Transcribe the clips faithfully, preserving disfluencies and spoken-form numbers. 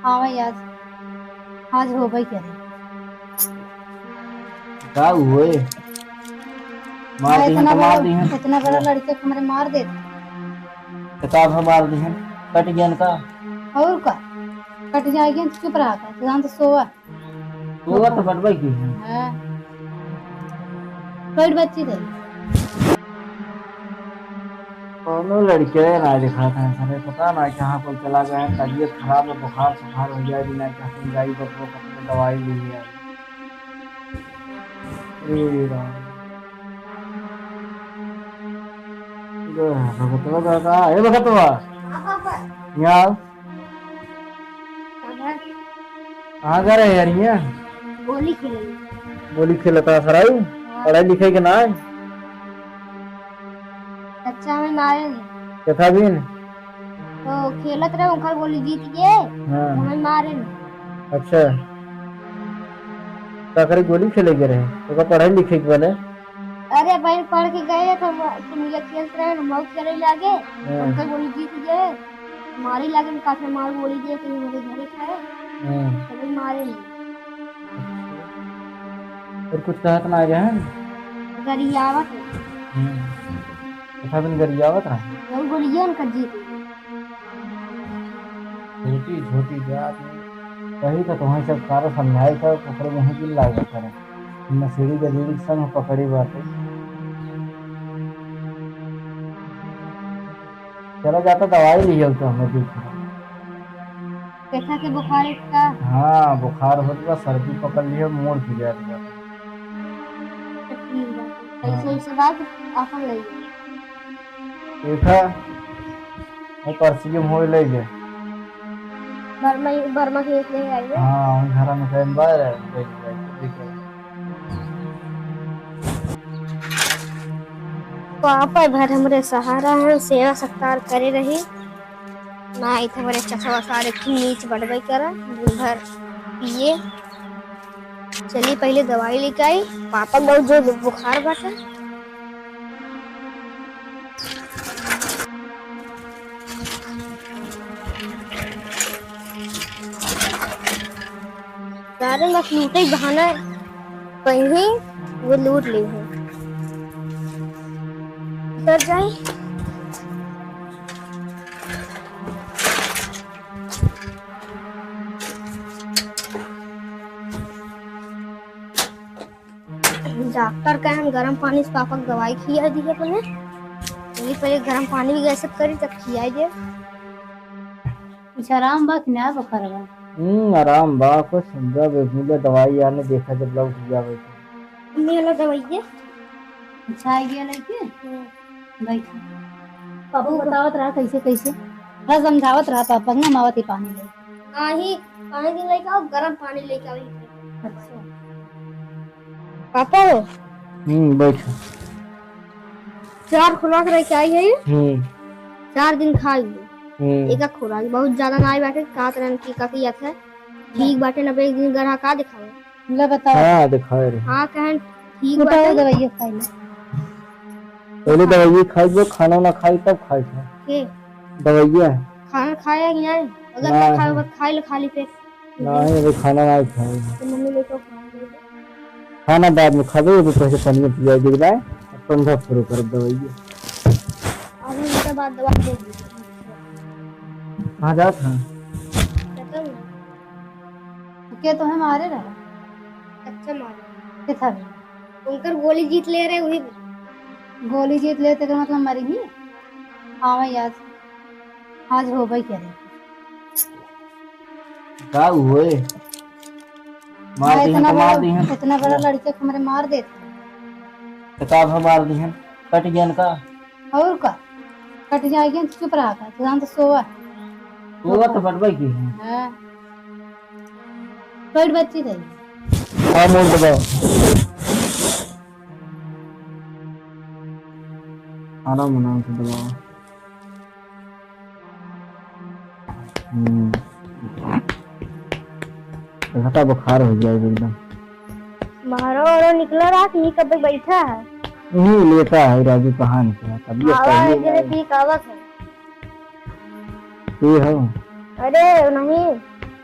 हाँ भाई, आज, आज होबे करे। का हुए? मार हाँ, दिहन इतना तो मार बड़ा, दिहन। इतना बड़ा लड़के को हमरे मार देते। तो का भा मार दिहन? कट गयन का? और का? कट जाएगी, चुप रहा था, तू जान तो सोवा। सोवा तो बटबे की है। हाँ। बड़ बच्ची दे। कौनो लड़के ना दिखाता है सरे, पता ना कहाँ पर चला गया है, तबीयत खराब है, बुखार सुखार हो जाए, बिना कहते जाई तो वो अपने दवाई ली है। ए राम। ए भगतवा दादा, ए भगतवा। हाँ, पापा। यहाँ आओ। कहाँ? कहाँ जा रहे यार, यहाँ? गोली खेले। गोली खेलता सराई? हाँ। पढ़ाई लिखाई के ना है? अच्छा, हमें मारे नहीं। कैसा दिन? तो खेलत रहे, उनकर गोली जीत गए, हाँ। हमें मारे नहीं। अच्छा। का करे, गोली खेले के रहे? तो का पढ़ाई लिखे के बने? अरे भाई, पढ़ के गए तो म-, तुम ये खेलत रहे, हम खेले लागे, हाँ। उनकर गोली जीत गए। मारे लागे, काफी मार गोली दिए, तो हमारे घरे खाए। हाँ। तो भी मारे नहीं। अच्छा। और कुछ कहत ना आए हैं? गरियावत है। हम्म। अच्छा, बिन गरियावत रहे। और गोलियां उनका जीत गए। छोटी, छोटी जात में। वही तो तुम्हें सब सारा समझाई था, ओकरे मुँह दिल लागत करे। नशेड़ी गजेड़ी के संग पकड़ी बाटे। चला जाता दवाई लियो तो हमें देख। कैसा के बुखार इसका? हाँ, बुखार होत बा, सर्दी पकड़ लियो, मूड़ पी जात बा। तो ठीक बा। हाँ। ऐसे, ऐसे बात आपन ले। देखा, वो परसियम होए ले गए। बर्मा, बर्मा के एक ले आई है। हाँ, हम घर में कहीं बाहर है, देख, देख, देख। पापा भर हमरे सहारा हैं, सेवा सत्कार करे रही। ना, इथे बड़े चसवा सारे खूब नीच बढ़बे करा, दिन भर पिए। चली पहिले दवाई लेके आई, पापा बहुत जोर बुखार बाटे। सारे बस लूटे बहाना कहीं वो लूट ले है। उतर जाए। डॉक्टर का हम गरम पानी से पापा के दवाई खिया दी अपने। चली पहले गरम पानी भी कैसे करी तब खिया दे। कुछ आराम बा कि ना बुखार बा? हम्म, आराम बा, कुछ जब मिले दवाई आने देखा जब लौट जावे तो। मम्मी वाला दवाई है? अच्छा, आ गया लेके? हम्म। बैठ। पापा बतावत रहा कैसे, कैसे? थोड़ा समझावत रहा पापा के, हम आवत ही पानी ले। नाही, पानी दिन लेके आओ, गरम पानी लेके आओ। अच्छा। पापा हो? हम्म, बैठ। चार खुराक रह के आई है ये? हम्म। चार दिन खाई। हम्म। एक एक खुराक, बहुत ज्यादा ना आई बाटे, कहत रहन कि का किया था। ठीक बाटे, ना एक दिन गढ़ा का दिखावे। ले बताओ। हाँ, दिखाए रहे। हाँ, कहन ठीक उठाओ, बाटे। दवाइया खाई ले। पहले दवाइया खाई लो, खाना ना खाई तब खाई था। के? दवाइया। खाना खाया कि नहीं? अगर ना ना खाए, खाई। बस खाई ले खाली पेट। नहीं, अभी खाना नहीं खाए। तो मम्मी लेके आओ, खाना लेके आओ। खाना बाद में खाबे, अभी पहले पानी में पिया दे रहा है, अब ठंडा शुरू कर दवाइया। आधा घंटा बाद दवा दे दीजिए। कहाँ जात है? पता नहीं। के तोहे मारे रहा? अच्छा मारे। के था बे? उनकर गोली जीत ले रहे, वही। गोली जीत ले, तेकर मतलब मरी ही? हाँ, मैं याद। आज होबे करे। का हुए? मार हाँ, दिहन इतना तो मार बड़ा, दिहन। इतना बड़ा लड़के को हमरे मार देते। तो का भा मार दिहन? कट गयन का? और का? कट जाएगी, चुप रहा था, तू जान तो सोवा। सोवा तो बटबे की है। हाँ। बड़ बच्ची रही। हाँ, मोड़ दबाओ। आराम, आराम से दबाओ। हम्म। घटा बुखार हो गया एकदम। बाहरो वारो निकला रहा कि नहीं, कब बैठा है? नहीं, लेटा है राजू, कहाँ निकला? तबीयत आवा सही है, है। पी के आवत है। ये हो? अरे नहीं,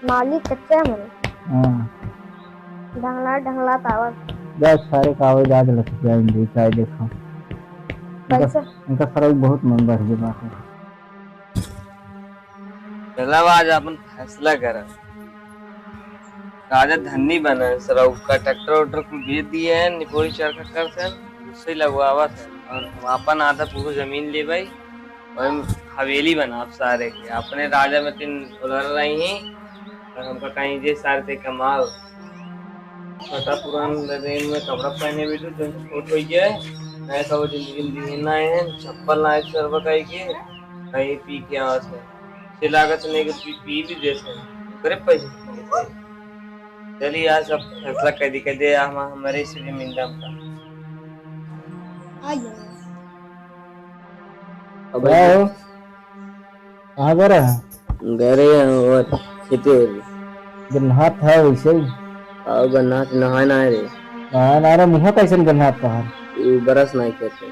मालिक कच्चा मन। हाँ। ढंगला, ढंगला तावत। जा सारे का आवे, जा लख जाएंगे, चाहे देखो। इनका, पैसा? इनका सरऊ बहुत मन बढ़ गया बाटे। चला आज अपन फैसला करा। राजा धन्नी बना है सरऊ का, ट्रैक्टर उक्टर कुल बेच दिए हैं, निपोरी चरखा कर से, उससे लगवावा से, और अपन आधा पूरा जमीन ले भाई, और हवेली बना आप सारे के। अपने राजा में तीन उधर रही हैं, और हमका कहीं जे सारे से कमाओ। छोटा पुरान रेंज में कपड़ा पहने भी तो जो छोट हो गया है, नया सब जिंदगी में दिए ना है, चप्पल ना है सर बताई के, कहीं पी के आवा से। से लागत नहीं कि पी, पी भी देते हैं, ओकरे पैसे देते हैं। चलिए यार, सब फैसला कर दी, कर दे, हम, हमारे से जमीन दाम का। आ गया। अब क्या हो? कहाँ पर है? घरे हैं और खेते हो। गन्हात है वैसे ही। और गन्हात नहाए ना रे। नहाए ना रे, मुँह कैसन गन्हात तोहार? ये बरस ना खेते।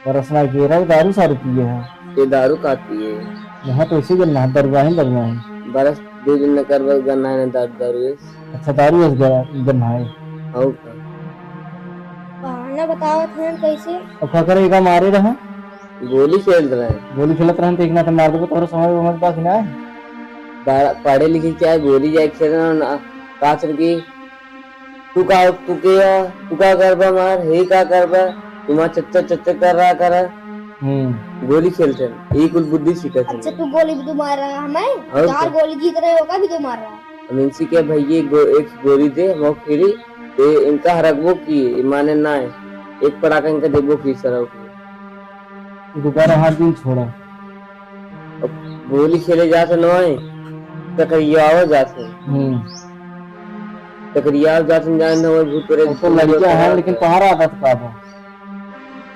बरस ना के रहे, दारू सारू पिए है। ये दारू का पिए? मुँह तो वैसे गन्हात, दरुआ ही दरुआ है। बरस दो दिन न करबा गन्हाए ना दारू, दारू है। अच्छा, दारू है ग-, गन्हाए। और का? बहाना बतावत हैं कैसे? अब का करे, एका मारे रहे? गोली खेलत रहे। गोली खेलत रहन त एक ना त मार देबो, तोहरा समझ में बा कि ना? बड़ा पढ़े लिखे क्या है, गोली जाए खेलना ना, काचर की, तू का, तू के है, तू का करबा मार, हे का करबा, तू मार चच्चा चच्चा कर रहा करा। हम्म। गोली खेलते हैं, ये कुल बुद्धि सीखत हैं। अच्छा, तू गोली भी तो मार रहा है हमें? और चार क्या? गोली जीत रहे हो, का भी तो मार रहा है? हम इनसे क्या भैया गो-, एक गोली दे, हम खेली, ये इनका हरकबो की, ये माने ना है, एक पड़ाका इनका देबो की सरऊ की। दोबारा हाथ दिन छोड़ा। अब गोली खेले जात है नोए, टकरियावा जात है। हम्म। टकरियावा जात है, जान नोए भूत प्रेत अब तो लड़कियां हैं, लेकिन तोहार आदत का बा?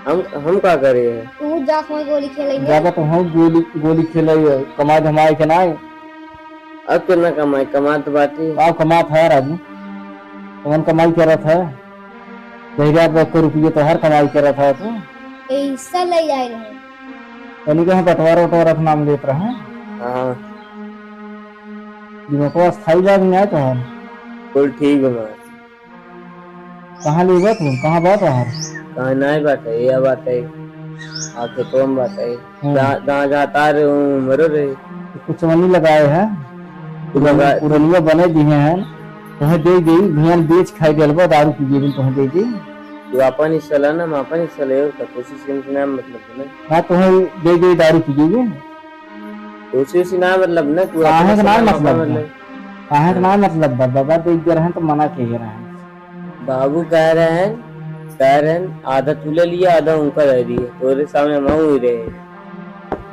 हम, हम का करे हैं? तू जात हो गोली खेलेंगे। ज्यादा तो हम गोली, गोली खेले, कमाए धमाए के ना। अब कितना कमाई, कमात बाटी? का कमात है राजू? कौन कमाई करत है? दहिरा बक्को रुपये तो हर कमाई करत है तू। ए हिस्सा ले जाए रहे। तनी कहाँ बंटवारा उटवारा के नाम लेत रहे? हाँ। दिमाग अस्थाई बात नहीं आए तो है। कुल ठीक बा। कहाँ लेबा तू? कहाँ बा तोहार? कहाँ नाई बाटे, ये बाटे। आ खेतवा में बाटे। हम्म। जहाँ, जहाँ जाता रे, वो मरो रे। कुछ वनी लगाए है। कुछ लगा- पुरनिया बने दिए हैं। तोहे दे दी, भियान बेच खाई देलबा, दारू पी जेबिन तोहे दे दी। तू अपन हिस्सा ला ना, हम अपन हिस्सा ले, तो कोशिश करने से ना मतलब ना। हाँ, तोहे दे दी, दारू पी जेबिन। कोशिश ना मतलब ना, तू काहे अपन के ना हिस्सा ला, मतलब अपन बा? मतलब। काहे के ना मतलब बा? बाबा देख गए रहन तो मना के गए रहन। बाबू कह रहे हैं, कह रहे हैं, आधा तू ले लिया, आधा उनका दे दिए। तोरे सामने हम ही रहे।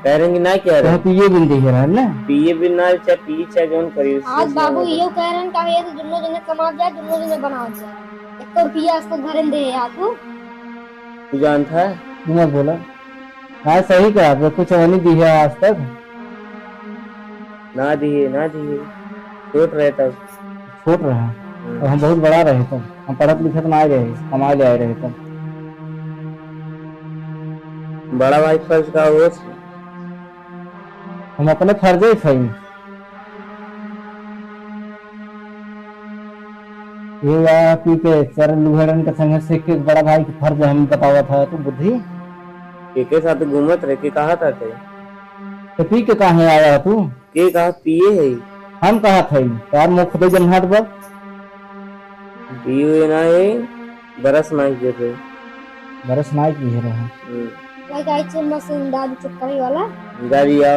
कह रहे हैं कि ना कह रहे तो हैं? पिए बिन देखे रहन ना? पिए बिन ना, चाहे पिए, चाहे जौन करी, उससे आज बाबू मतलब यो कह रहे हैं, काहे तो दुनो जने कमा जाए, दुनो जने बना जाए। एक तो रुपया आज तक घरे में दे यार तू। तू जानता है? तू मत बोला। हाँ, सही कहा, वो कुछ नहीं दी है आज तक। ना दिए, ना दिए। छोट रहे तब। छोट रहे? हम्म। और हम बहुत बड़ा रहे तब। हम पढ़त लिखत ना आए रहे, कमाए ले आए रहे तब। बड़ा भाई फर्ज का होश। हम अपने फर्जे ही खाई। ये या पी के चार लुहेड़न के संगे से के बड़ा भाई के फर्ज हम बतावत है तू बुद्धि। के के साथ घूमत रहे, के कहा था ते? तो पी के काहे आया है तू? के कहा पिए है? हम कहा थे, यार मुख दे जन्हात बा। पिए ना है, बरस ना किए थे। बरस ना किए रहे। हम्म। भाई का इच्छे मशीन दारू चक्कर वाला। गाड़ी आ,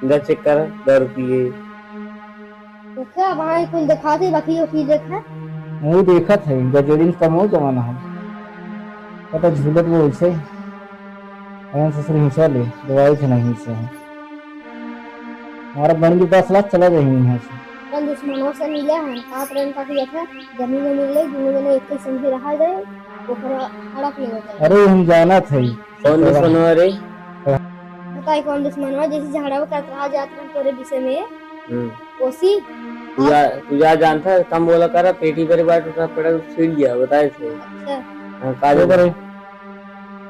इधर चेक कर, दारू पिए। ओके, अब हाँ, कुल दिखाते, बाकी वो की देखा। वो देखत है, गजेड़िन कमो जमाना है। पता झूलत वो वैसे ही। अरे ससुर हिंसा ले, दवाई थे नहीं हिंसा है। हमारा बन के दस लाख चला जाए यहाँ से। अपन दुश्मनों से मिले हैं, साथ रहन का किया था, जमीन में मिले, दुनों जने एक ही संग रहा जाए, ओकरा हड़प लेवे जाए। अरे हम जाना थे। कौन दुश्मन है रे? बताई कौन दुश्मन है, जैसे झगड़ा करत रहा जात रहा तोरे विषय में। हम्म। ओसी? तू जा, तू जा जानता है, कम बोला करा, पेटी पर बात उठा पड़ा, छीन लिया, बताए थे। अच्छा। हाँ, का तो देबा? करे?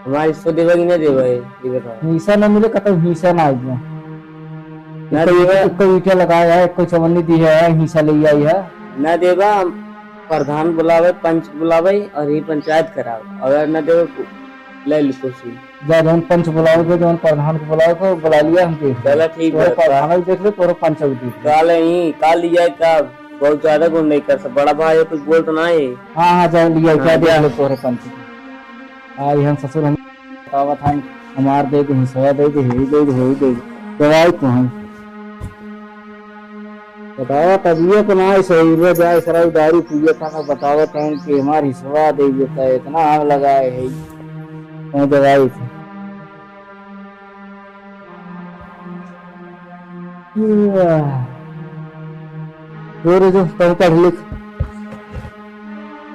हमारी हिस्सा देबा कि नहीं देबा, ये, ये बताओ। हिस्सा ना मिले, कतई हिस्सा ना आइए। ना एको देबा। एको ईंटा लगाया है, एको चवन्नी दी है, हिस्सा ले आई है। ना देबा, हम प्रधान बुलावे, पंच बुलावे और ये पंचायत करावे। अगर ना देबा, ले ली कुर्सी। जा, जौन पंच बुलावे के, जौन प्रधान को बुलावे के, बुला लिया हमके। चला ठीक तोरे बा, प्रधान को देख ले, तोरे पंच को देख ले। काल ही, काल लिया का, बहुत ज्यादा गुंडई कर सब। बड़ा भाई कुछ बोल तो ना है। हाँ, हाँ, जा लिया, हाँ, क्या देख जा। ले तोरे पंच को। आई हम ससुर हम बतावत हन, हमार दे दे, हिस्सा दे दे, हे दे दे, हे दे दे। दवाई तो हम बतावत, अब ये तो ना है सही, वो जाए सराय दारू पिए था ना, बतावत हन कि हमार हिस्सा दे देता है, इतना आग लगाए है, कहीं दवाई थी। तोरे जो तब पढ़ लिख।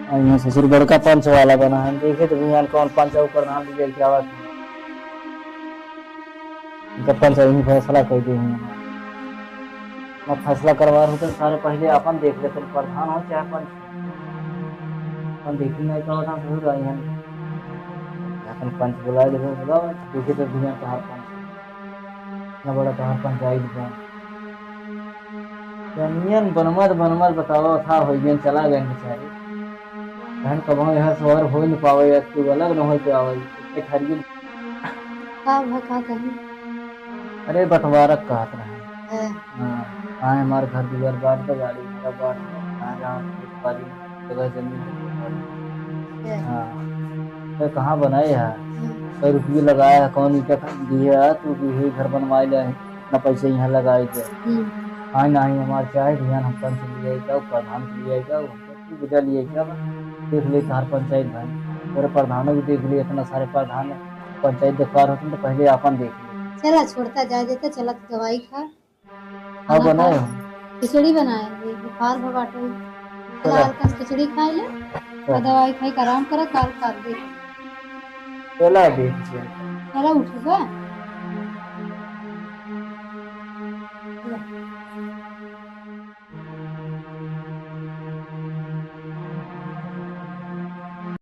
आ, यहाँ ससुर बड़का पंच वाला बना है, देखे तो भैया कौन पंच है, ऊपर नाम लिखे क्या बात है। इनका पंच यही फैसला कर दे हैं। मैं फैसला करवा रहा हूँ तो सारे पहले अपन देख लेते हैं, प्रधान हो चाहे पंच। अपन देखी नहीं तो हम ससुर आई हैं। अपन पंच बुला दे, बुलाओ, देखे तो भैया कहाँ पंच। इतना बड़ा तोहार पंचायत बा। जनियन बनमत बनमत बतावा था, हो गए, चला गए बेचारे। बहन कबहुँ यहाँ सोहर हो न पावे, या तू अलग न हो पावे, इतने ठहरिए। का भा, का कही? अरे बंटवारा कहत रहे। हाँ। हाँ, आए हमार घर दुआर बांट दे, गाड़ी घोड़ा बांट दे, कहाँ जहाँ खेत बाड़ी, जगह जमीन है। हाँ। तो कहाँ बनाए है? हम्म। सौ रुपये लगाए है, कौन ईंटा दिए है, तू भी यही घर बनवाए ले, इतना पैसा यहाँ लगाए के। हम्म। हाँ, नहीं, हमार चाहे ध्यान हम पंच ले जाए जाओ, प्रधान ले जाए जाओ, तू बुझा लिए क्या बा? देख ले, हर पंचायत भाई, तेरे प्रधानों भी देख लिए, इतना सारे प्रधान पंचायत देखवार होते तो पहले आपन देख ले। चला, छोड़ता जाए देता, चला तू दवाई खा। हाँ, बनाए हो। खिचड़ी बनाए, ये बुखार हो बाटे। चला। चला, हल्का सा खिचड़ी खाई ले, चला। और दवाई खाई के आराम करा, काल, काल देख। चला, देख ले। चला, उठबा?